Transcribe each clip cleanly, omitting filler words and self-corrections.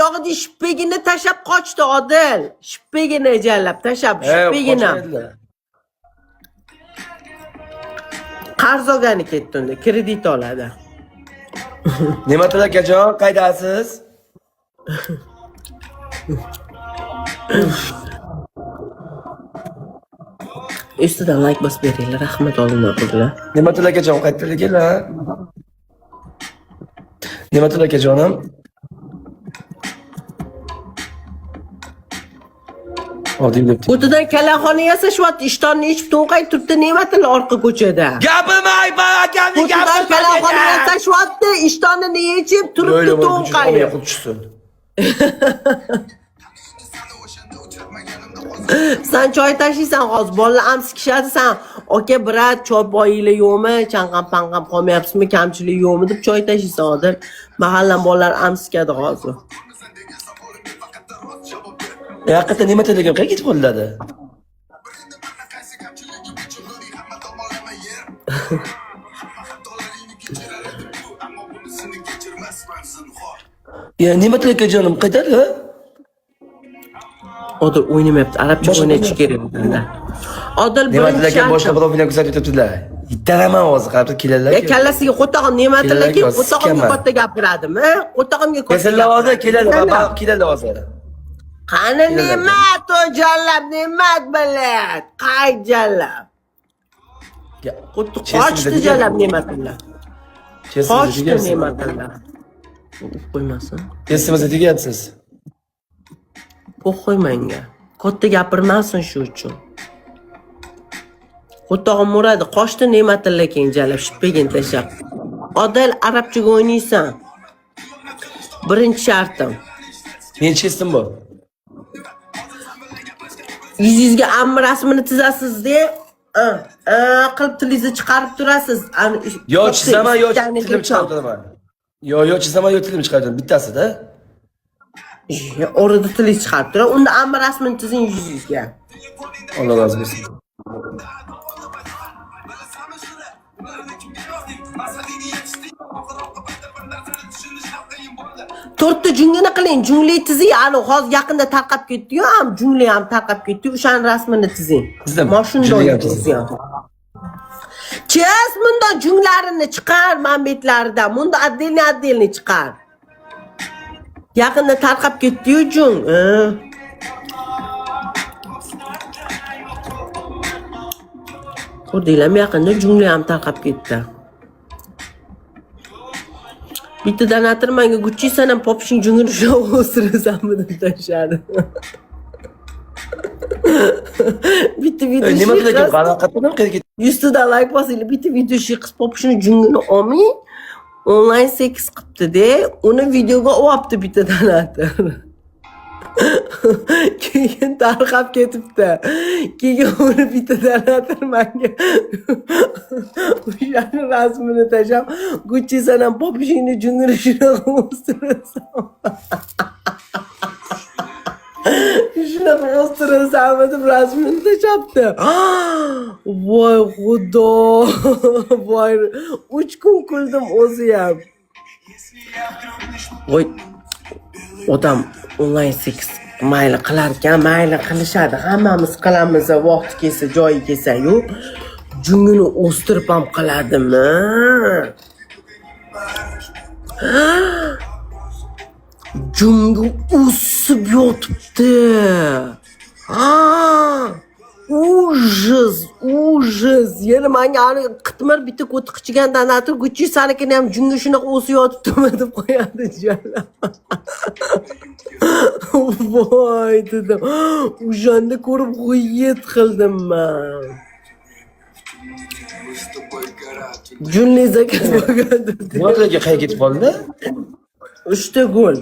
Oyog'ida shipigini tashlab qochdi Odil. Shipigini jallab tashlab, shipigini. Qochmaydilar. Qarz olgani ketdi unda, kredit oladi. Ne'matullo akajon, qaydasiz? Ustidan like bosib beringlar, rahmat oldindan qildilar. Ne'matullo akajon qayerdalar? Ne'matullo akajonim. Odil deb. O'tidan kalaxona yasashyapti, ishtonni ichib to'nqayib turibdi Ne'matilla orqa ko'chada. Gapirmay, akamni O'tidan kalaxona yasashyapti, ishtonini yechib turibdi to'nqayib. Qo'l tushsin. San choy tashiysan hozir, bolalar am sikishadi san. Aka, brat, choy boyinglar yo'qmi? Chanqam panqam qolmayapsizmi? Kamchilik yo'qmi deb choy tashiysan hozir. Mahallam bolalar am sikadi hozir. Haqiqatdan Ne'matullo akam qayerga ketib qoldilar? Ya Ne'matullo akajonim qayerdalar? Odil o'ynamayapti, arabcha Boshqa o'ynash kerak bunda. Odil Ne'matullo birinchi akam boshqa shartim. birov bilan kuzatib turibdilar. Ittaraman hozir, qarab turib keladilar. Ya kallasiga qo'tog'im Ne'matilla Keladilar, keyin qo'tog'imga sikaman. katta gapiradimi? Qo'tog'imga katta. Kelsinlar hozir, keladi, Qani baba keladi hozir. Qani Keladilar. Ne'mat o jallab, Ne'mat bilat. Qay jallab? Ya, Qo'ti Chessimizda qochdi degan- jallab Ne'matilla. Chessimizda Qochdi tegyapsiz. Ne'matilla. Urib qo'ymasin. Chessimizda tegyapsiz. Po'xo'y menga. Katta gapirmasin shu uchun. Qo'tog'im uradi. Qochdi Ne'matilla keyin jalab shipigin tashlab. Odil arabchaga o'ynaysan. Birinchi shartim. Men chestim bu. Yuzingizga ammi rasmini chizasiz-de, a, a qilib tilingizni chiqarib turasiz. Ani Yo chizaman, yo ikkitani tilim chiqarib turaman. Yo, yo chizaman, yo tilim chiqarib turaman. Bittasida. Orada tilingizni chiqarib turadi. Unda ammi rasmini chizing yuzingizga. Alloh rozi bo'lsin. To'rtta jungini qiling, jungli chizing. Ani hozir yaqinda tarqab ketdi-yu, ham jungli ham tarqab ketdi. O'shani rasmini chizing. Chizdim. Mana shunday Jungli ham chizdim. chizing. Chiz bunda junglarini chiqar manbetlaridan. Bunda отдельный отдельный chiqar. Yaqinda tarqab ketdi-yu jung. Ko'rdinglarmi, yaqinda jungli ham tarqab ketdi. Bitta donator menga Gucci san ham popishing jungini shunaqa o'stirasanmi deb tashladi. Bitta video Ne'matullo akam qayerdan qayerga ketdi? Yuztidan like bosinglar. Bitta video shu qiz popishini jungini olmay onlayn seks qilibdi-de, uni videoga olyapti bitta donator. Keyin tarqab ketibdi. Keyin uni bitta donator menga o'shani rasmini tashlab, Gucci san ham popishingni jungini shunaqa o'stirasan. Shunaqa o'stirasanmi deb rasmini tashlabdi. Voy xudo. Voy, 3 kun kuldim o'zi ham. Voy, odam onlayn seks mayli qilarkan, mayli qilishadi. Hammamiz qilamiz, vaqti kelsa, joyi kelsa-yu, jungini o'stirib ham qiladimi? Jungi o'sib yotibdi. Ужас, ужас. Yana menga ani qitmir bitta ko'ti qichigan donator Gucci sanikini ham jungi shunaqa o'sib yotibdimi deb qo'yadi jalab. Voy dedim. O'shanda ko'rib g'uyet qildim man. Junli zakaz bo'lgan. Ne'matullo aka qayerga ketib qoldi? Uchta gul.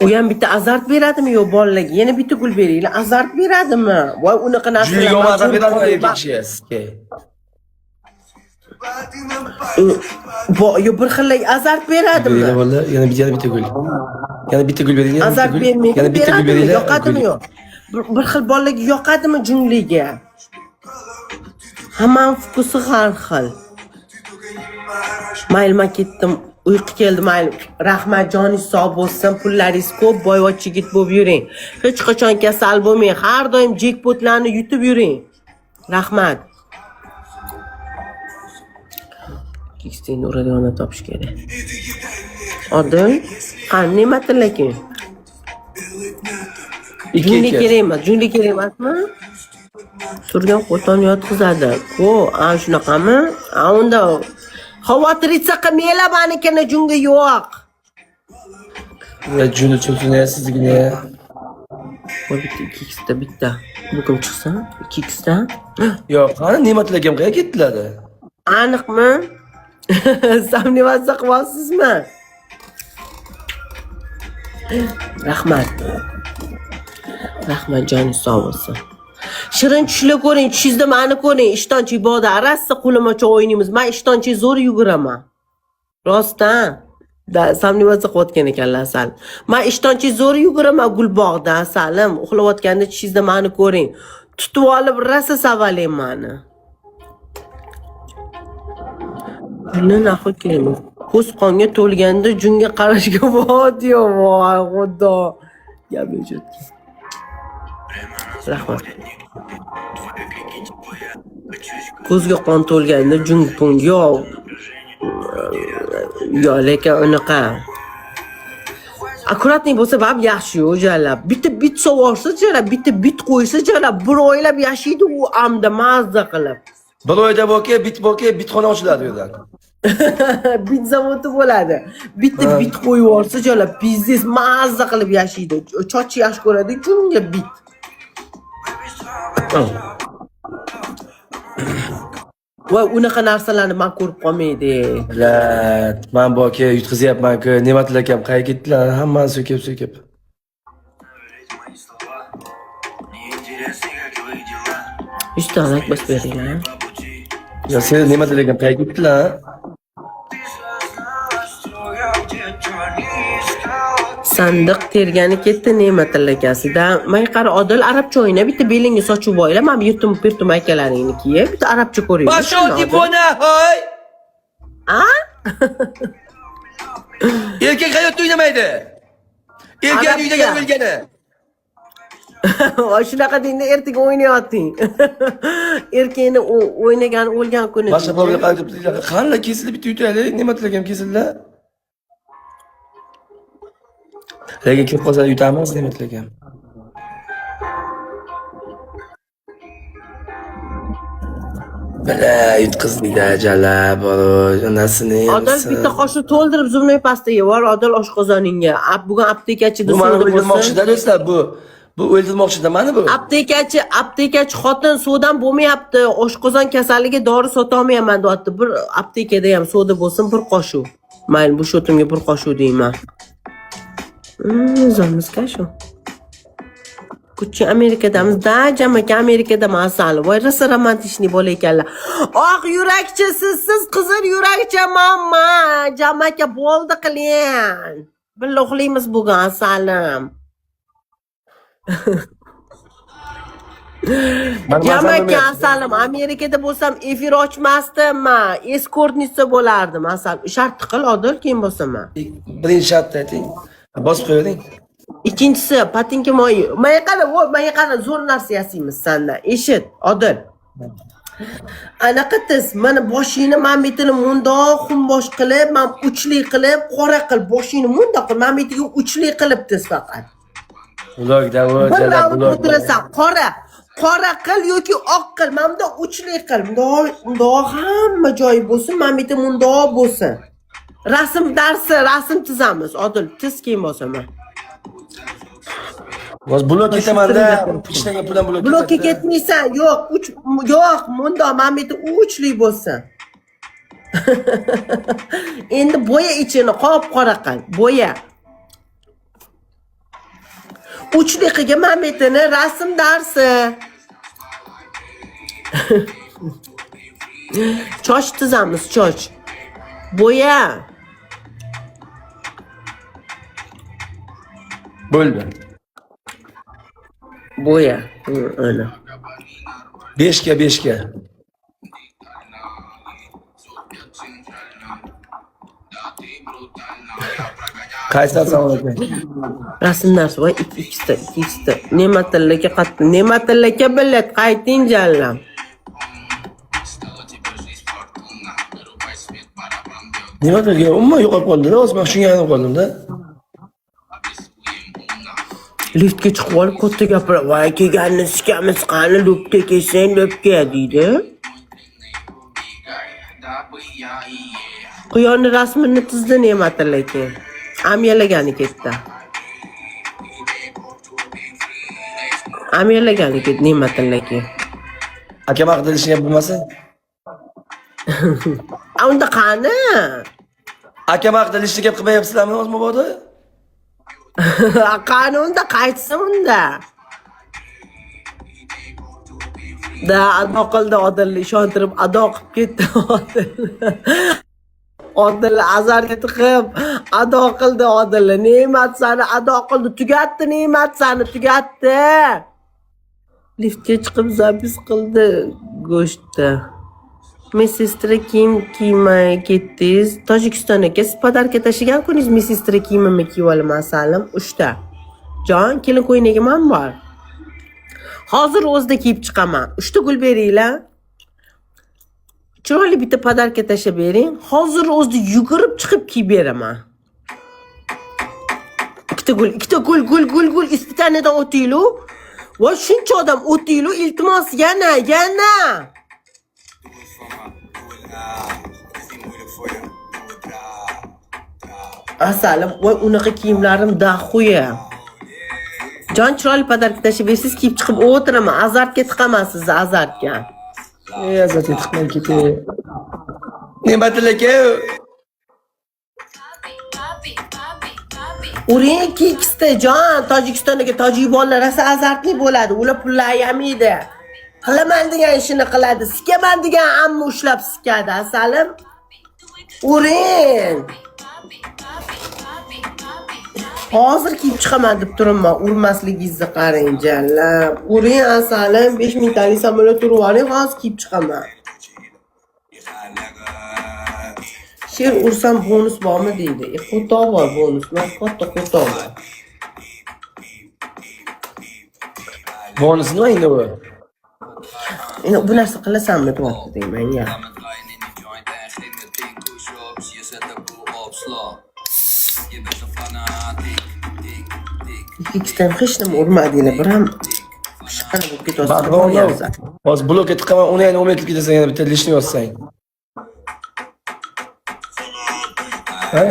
U ham bitta azart beradimi yo bolalarga? Yana bitta gul beringlar. Azart beradimi? Voy unaqa narsalar. Junliga majbur azab beradimi qolib- erkak kishiga sizga? Yo bir xil azart beradimi? Beringlar bolalar, yana bitta yana bitta gul. Yana bitta gul beringlar, yana bitta Azart gul. bermaydi. Yana bitta gul Beradimi? beringlar. Yoqadimi Gul. yo'q? Bir xil bolalarga yoqadimi jungliga? Hammani vkusi har xil. Mayli, men ketdim. Uyqu keldi, mayli. Rahmat, joningiz sog' bo'lsin, pullaringiz ko'p, boyvachcha yigit bo'lib yuring. Hech qachon kasal bo'lmang, har doim jekpotlarni yutib yuring. Rahmat. Kiksteyni uradigan odam topish kerak. Odil, qani Ne'matilla aka? Ikki Jungli ikki. kerak emas, jungli kerak emasmi? Turgan qo'ton yotqizadi. Ko, a shunaqami? A unda xavotiritsa qilmanglar, manikini jungi yo'q. Ya juni cho'tini ya siznikini ya. Voy, bitta 2xda bitta. Bu kim chiqsa? 2xda. Yo'q, qani Ne'matilla akam qayerga ketdilar? Aniqmi? Сомневаться qilyapsizmi? Rahmat. Rahmat, joningiz sog' bo'lsin. Shirin tushlar ko'ring, tushingizda mani ko'ring. Ishtonchi ibodat, rosa qo'limacha o'ynaymiz. Men ishtonchi zo'r yuguraman. Rostdan. Da, сомневаться qilayotgan ekanlar asal. Men ishtonchi zo'r yuguraman Gulbog'da asalim. Uxlayotganda tushingizda mani ko'ring. Tutib olib rosa savalang mani. Buni naxu kerak. Ko'z qonga to'lganda junga qarashga vod yo'q, voy xudo. Gap yo'q. Rahmat. Ko'zga qon to'lganda jung pung yo'q. Yo'q, lekin unaqa. Akkuratniy bo'lsa bab yaxshi-yu, jalab. Bitta bit sovorsa jalab, bitta bit qo'ysa jalab, bir oylab yashaydi u amda mazza qilib. Bir oyda boke, bit boke, bitxona ochiladi u yerdan. Bit zavodi bo'ladi. Bitta bit qo'yib yuborsa jalab, biznes mazza qilib yashaydi. Chochi yaxshi ko'radi, junga bit. Va unaqa narsalarni men ko'rib qolmaydi. Lat, man boke yutqizyapman-ku. Ne'matilla akam qayerga ketdilar? Hammani so'kib so'kib. Yuzta like bosib beringlar. Ya sen Ne'matilla akam qayerga ketdilar? Sandiq tergani ketdi Ne'matilla akasida. Men qara Odil arabcha o'yna, bitta belingga sochib boyla, mana bu yurtim pirtum akalaringni kiyib, bitta arabcha ko'raylik. Пошел ты hoy! A? Erkak hayotda o'ynamaydi. Erkak uyda o'lgani. Voy, shunaqa dengda ertaga o'ynayotding. Erkakni o'ynagani o'lgan kuni. Boshqa problem qanday kesildi bitta yutaylik, Ne'matilla akam kesildi. Lekin kelib qolsa yutamiz Ne'matilla akam. Bila yutqizdik-da jalab, onasini Odil bitta qoshiq to'ldirib zubnoy pasta yevor, Odil oshqozoningga. Bugun aptekachida Bu mani o'ldirmoqchida do'stlar, bu. Bu o'ldirmoqchida mani bu. Aptekachi xotin suvdan bo'lmayapti, oshqozon kasalligi dori sotolmayapman deyapti. Bir aptekada ham soda bo'lsin bir qoshiq. Mayli, bu shotimga bir qoshiq deyman. Zo'rmizka shu. Kuchi Amerikadamiz, da jamaka Amerikada asal. Voy, rosa romantичный bola ekanlar. Oq yurakcha siz qizil yurakcha mamma. Jamaka bo'ldi qiling. Birga uxlaymiz bugun asalim. Jamaka asalim, Amerikada bo'lsam efir ochmasdim man. Eskortnitsa bo'lardim asal. Shart qil Odil, keyin bosaman. Birinchi shartni ayting. Bosib qo'yavering. Ikkinchisi, patinka moyi. Menga qara, voy, menga qara, zo'r narsa yasaymiz sandan. Eshit, Odil. Anaqa tiz, mana boshingni mana bu yerini mundoq xumbosh qilib, mana uchli qilib, qora qil, boshingni mundoq qil, mana bu yerga uchli qilib tiz faqat. Blokda Bir raund o'tirasan, qora. Qora qil yoki oq qil, mana bundoq uchli qil. Mundoq, mundoq hamma joyi bo'lsin, mana bu yerda mundoq bo'lsin. Rasm darsi, rasm chizamiz. Odil, tiz keyin bosaman. Hozir blok ketamanda, ishlagan pulim blok Blokka ketmaysan, yo'q, uch yo'q, mundoq mana bu yerda uchli bo'lsin. Endi bo'ya ichini qop-qora qil, bo'ya. Uchli qilgan mana bu yerni rasm darsi. Choch tizamiz, choch. Bo'ya. Bo'ldi. Bo'ya. Ana. 5ga 5ga. Qaysi assalomu alaykum. Rasmlar voy ikkita, ikkita. Ne'matilla aka qattiq. Ne'matilla aka, блядь, qayting jallam. Стала тебе жизнь фортуна. Вырубай свет, барабан бьет. Nima qilgan? Umuman yo'qolib qoldi-da, hozir men shunga aylanib qoldim-da. Обрисуем умно. Liftga chiqib olib katta gapiradi. Voy, kelganni sikamiz, qani lo'pga kelsin, lo'pga deydi. Убегай, дабы я и е. Quyonni rasmini tizdi Ne'matilla aka. Amyalagani ketdi. Amyalagani ketdi Ne'matilla aka. Akam haqida hech gap bo'lmasin. A unda qani? Akam haqida hech gap qilmayapsizlarmi hozir mabodo? Qani unda qaytsin unda. Da ado qildi Odilni ishontirib ado qilib ketdi Odil. Odil azarga tiqib ado qildi Odilni. Ne'mat sani ado qildi, tugatdi Ne'mat sani tugatdi. Liftga chiqib запись qildi go'shtni. Медсестра kiyim kiymay ketdingiz. Tojikiston aka, siz подарка tashlagan kuningiz медсестра kiyimimni kiyib olaman asalim. 3 ta. Jon, kelin ko'ylagim ham bor. Hozir o'zida kiyib chiqaman. 3 ta gul beringlar. Chiroyli bitta подарка tashlab bering. Hozir o'zida yugurib chiqib kiyib beraman. Ikkita gul, ikkita gul, gul, gul, gul испытание dan o'tinglar. Va shuncha odam o'tinglar, iltimos yana, yana. Doe het voor me, doe het laag. Het is niet moeilijk voor je, doe het traag, traag. Asalim, voy unaqa kiyimlarim дохуя. Jon, chiroyli подарка tashlab bersangiz kiyib chiqib o'tiraman. Azartga tiqaman sizni, azartga. Ey, azartga tiqmay ketay. Ne'matilla aka. Uring ikki ikkita jon, Tojikistondagi tojik bolalar rosa azartli bo'ladi. Ular pulni ayamaydi. Qilaman degan ishini qiladi, sikaman degan amma ushlab sikadi, asalim. Uring. Hozir kiyib chiqaman deb turibman. Urmasligingizni qarang, jalab. Uring asalim, 5 mingtalik samolyot urib oling, hozir kiyib chiqaman. Je gaat lekker. She'r ursam bonus bormi deydi. E, qo'toq bor bonus, man katta qo'toq bor. Bonus nima endi bu? Endi bu narsa qilasanmi deyapti deyman ya. Ga met Ryan in die joint en geef me 10 push-ups. Je zet de boel op slot. Je bent een fanatiek. Tik, tik, Ikkita ham hech nima urmadinglar, bir ham pishqana bo'lib ketyapsiz. Bag'bon. Hozir blokka tiqaman, uni yana o'may qilib ketasan, yana bitta лишний yozsang. Ha?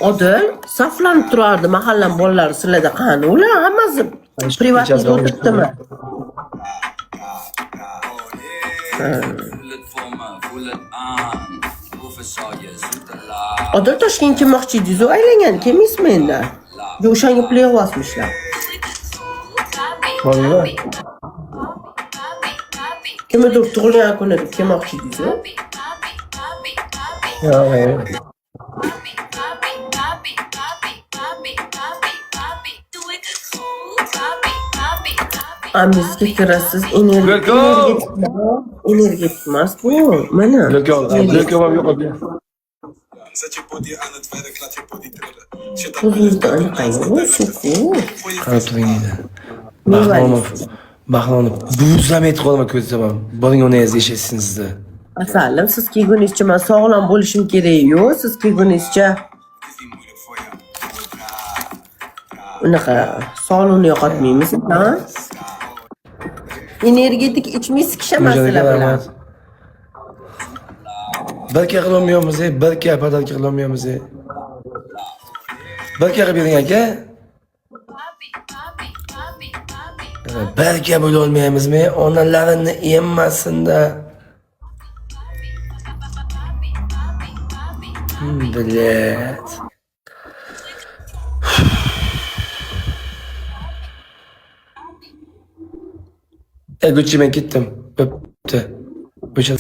Odil saflanib turardi mahallam bolalari sizlarda qani ular hammasi приватный da o'tiribdimi? Voel het voor me, voel het aan. Hoeveel zal je zoete laag? Odil Toshkentga kelmoqchi edingiz-u, aylangan kelmaysizmi endi? Yo o'shanga pul yig'yapsizlar. Bormi? Kimnidir tug'ilgan kuni deb kelmoqchi edingiz-u? Yo'q, yo'q. Amizga kirasiz, Welcome. Energetik emas bu. Mana. Blokka ol, blokka ham yo'qoldi. Zet je body aan het werk, laat je body trillen. Zit dat Ko'zingizda anaqa yo'q, shu-ku. Qarab turing deydi. Baxnomov, Baxnomov buzlam aytib qolaman ko'zda ham. Boring onangiz eshitsin sizni. Asalim, siz kelgunizcha man sog'lom bo'lishim kerak-yu, siz kelgunizcha Het is niet moeilijk voor je, doe het traag, traag. unaqa sog'liqni yo'qotmaymiz, ha? Energetik ichmaysiz kishaman sizlar bilan. Birga qilolmayapmiz, birga подарка qilolmayapmiz. Birga qilib bering aka. Birga bo'la olmaymizmi? Onalarini emmasinda. Блядь. Ey, Gucci men ketdim. Bo'pti. O'sha